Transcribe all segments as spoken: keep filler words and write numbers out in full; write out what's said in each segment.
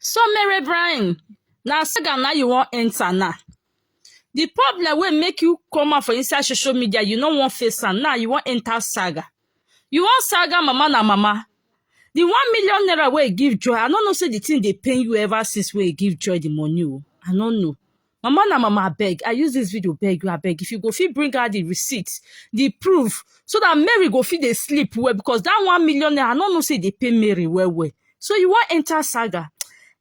So Mary Brian, na saga na you wan enter now. The problem wey make you come out for inside social media, you no wan face am now, you wan enter saga. You wan saga mama na mama. The one million naira wey e give Joy, I no know say the thing dey pain you ever since wey e give Joy the money o. I no know. Mama na mama, abeg, I use this video beg you, abeg, if you go fit bring out the receipt, the proof, so that Mary go fit dey sleep well, because that one million naira, I no know say e dey pain Mary well well. So you wan enter saga.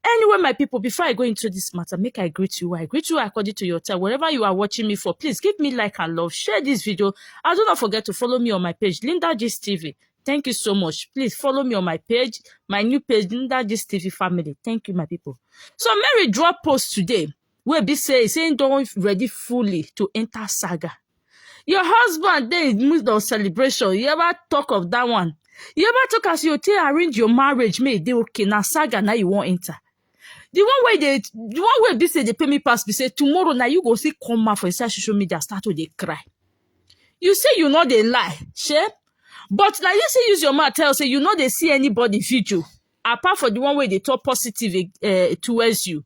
Anyway, my people, before I go into this matter, make I greet you. I greet you according to your time. Wherever you are watching me for, please give me like and love. Share this video. And do not forget to follow me on my page, Linda Gist T V. Thank you so much. Please follow me on my page, my new page, Linda Gist T V family. Thank you, my people. So Mary drop post today wey be say, say he don ready fully to enter saga. Your husband dey in mood of celebration. You ever talk of that one? You ever talk as you take arrange your marriage, make e dey okay? Na saga na you wan enter. The one wey dey, the one wey be say dey pain me pass be say tomorrow na you go still come out for inside social media start to dey cry. You say you no dey lie, shey? But na you say use your mouth tell say you no dey see anybody video apart from the one wey dey talk positive uh, towards you.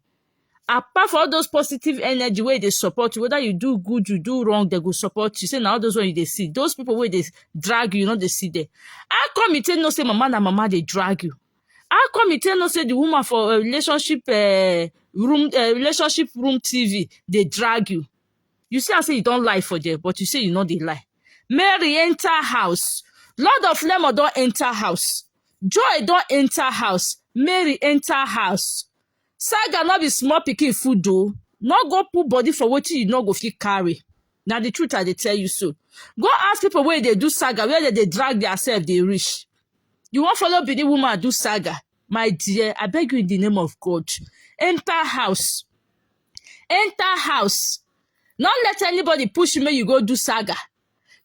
Apart from all those positive energy wey dey support you, whether you do good, you do wrong, they go support you. Say na all those one you dey see. Those people wey dey drag you, you no dey see them. How come you take know say mama na mama dey drag you? How come you take know say the woman for uh, relationship uh, room, uh, relationship room T V dey drag you? You see, I say you don lie for there, but you say you no dey lie. Mary enter house. Lord of Lemon don enter house. Joy don enter house. Mary enter house. Saga no be small pikin food o. No go put body for wetin you no go fit carry. Na the truth I dey tell you so. Go ask people wey dey do saga, where they dey drag theirself dey reach. You wan follow Benin woman do saga? My dear, I beg you in the name of God. Enter house. Enter house. No let anybody push you make you go do saga.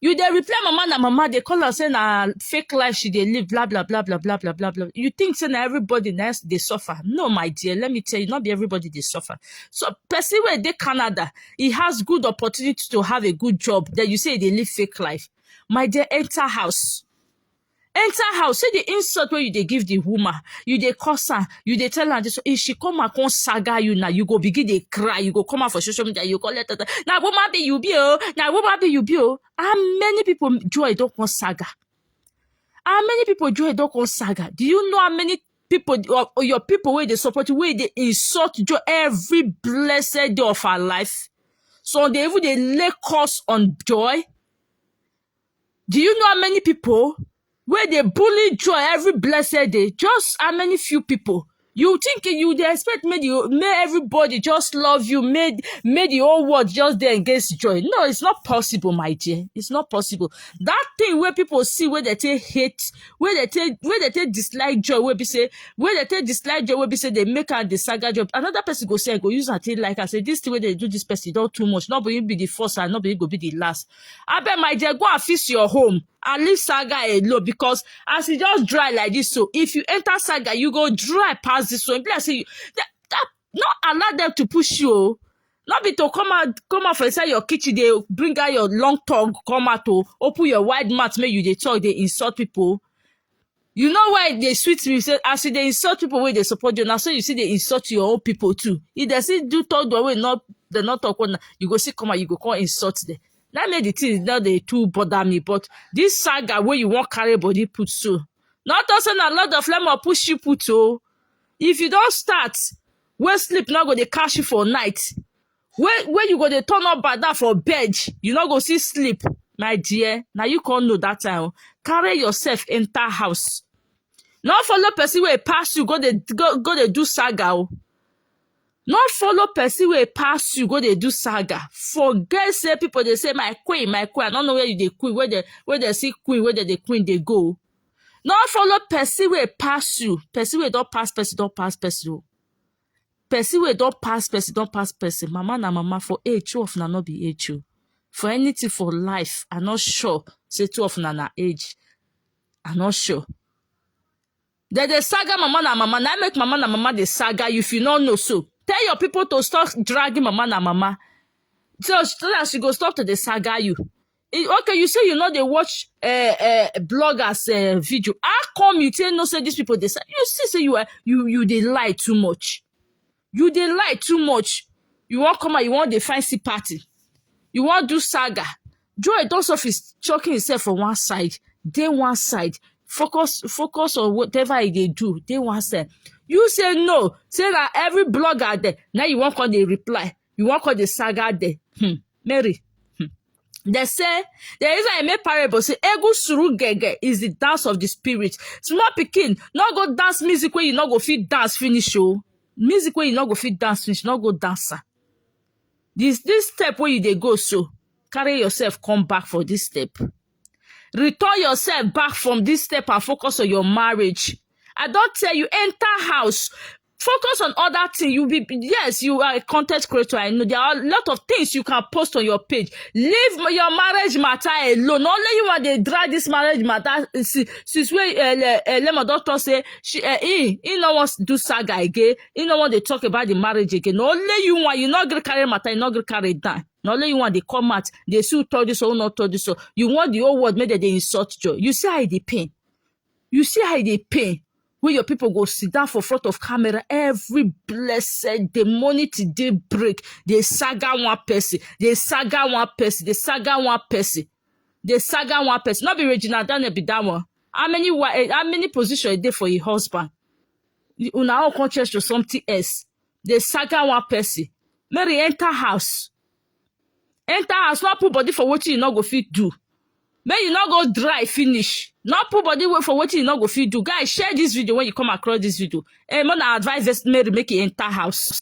You dey reply mama na mama, dey call am say na fake life she dey live, blah blah blah blah blah blah blah blah. You think say na everybody na dey suffer? No, my dear, let me tell you, not be everybody dey suffer. So person wey dey Canada, he has good opportunity to have a good job. Then you say he dey live fake life. My dear, enter house. Enter house. See the insult wey you dey give the woman. You dey curse her. You dey tell her this. If she come and come saga you now, you go begin dey cry. You go come out for social media. You go let her. Na woman be you be o. Na woman be you be o. How many people Joy don come saga? How many people Joy don come saga? Do you know how many people or, or your people wey dey support you, wey dey insult Joy every blessed day of her life? So they even dey lay curse on Joy. Do you know how many people wey dey bully Joy every blessed day? Just how many few people? You think you dey expect make the, make everybody just love you, make, make the whole world just dey against Joy? No, it's not possible, my dear. It's not possible. That thing wey people see wey they take hate, wey they take, wey they take dislike Joy, wey be say, wey they take dislike Joy, wey be say they make her the saga Joy. Another person go say, go use and take like I say, this thing wey they do this person don too much. No be him be the first and no be him go be the last. Abeg, my dear, go and fix your home and leave saga alone, because as e just dry like this, so if you enter saga, you go dry pass this one. Be like say you, that, that, no allow them to push you o. No be to come out, come out for inside your kitchen, dey bring out your long tongue, come out to open your wide mouth, make you dey talk, dey insult people. You know why e dey sweet me? Say as you dey insult people wey dey support you, na so you see dey insult your own people too. If they see do third one wey not, they not talk one, you go see come out, you go come insult them. That make the thing not dey too bother me. But this saga wey you wan carry body put so, not to say na Lord of Lemon push you put o. If you don start, wey sleep no go dey catch you for night, wey, wey you go dey turn up bada for bed, you no go see sleep. My dear, na you come know that time o. Carry yourself enter house. No follow person wey pass you go dey, go, go dey do saga o. No follow person wey pass you go dey do saga. Forget say people dey say, "My queen, my queen." I don't know where you dey queen, where they, where they see queen, where they, the queen dey go. No follow person wey pass you. Person wey don pass person, don pass person o. Person wey don pass person, don pass person. Mama na mama. For age, two of una no be age o. For anything for life, I not sure say two of una na age. I not sure. They dey saga mama na mama. Na make mama na mama dey saga you if you no know so. Tell your people to stop dragging mama na mama. So, so that she go stop to dey saga you. Eh, okay, you say you no dey watch uh, uh, bloggers uh, video. How come you take know say these people dey sa- you see say you are you you dey lie too much. You dey lie too much. You wan come out, you wan dey find sympathy. You wan do saga. Joy don suffer is choking himself for one side, dey one side. Focus focus on whatever e dey do, dey one side. You say no, say na every blogger there. Now you wan come dey reply. You wan come dey saga there. Hmm. Mary. Hmm. They say the reason I make parable say egu suru gege is the dance of the spirit. Small pikin no go dance music wey you no go fit dance finish o. Music wey you no go fit dance finish, no go dance am. This this step wey you dey go so, carry yourself come back for this step. Return yourself back from this step and focus on your marriage. I don tell you, enter house. Focus on other things. You be yes, you are a content creator. I know there are a lot of things you can post on your page. Leave m- your marriage matter alone. Only you want to drag this marriage matter. See, since when uh, uh, Lemo doctor say she uh, he he no wants to do saga again. He no want to talk about the marriage again. Only you want you not gonna carry matter, you not gonna carry it down. Not only you want they come out, they see who told this or who not told this. So you want the whole world make they insult you. You see how they pain. You see how they pain. When your people go sit down for front of camera every blessed day, morning to day break, they saga one person, they saga one person, they saga one person, they saga one person. Not be Regina Daniel be that one. How many wa- eh, how many position e dey for your husband? You- Una all come change to something else. They saga one person. Mary enter house. Enter house, not put body for what you not go fit do. May you not go dry finish. Not put body wait for what you not go fit do. Guys, share this video when you come across this video. And when I advise this Mary make it enter house.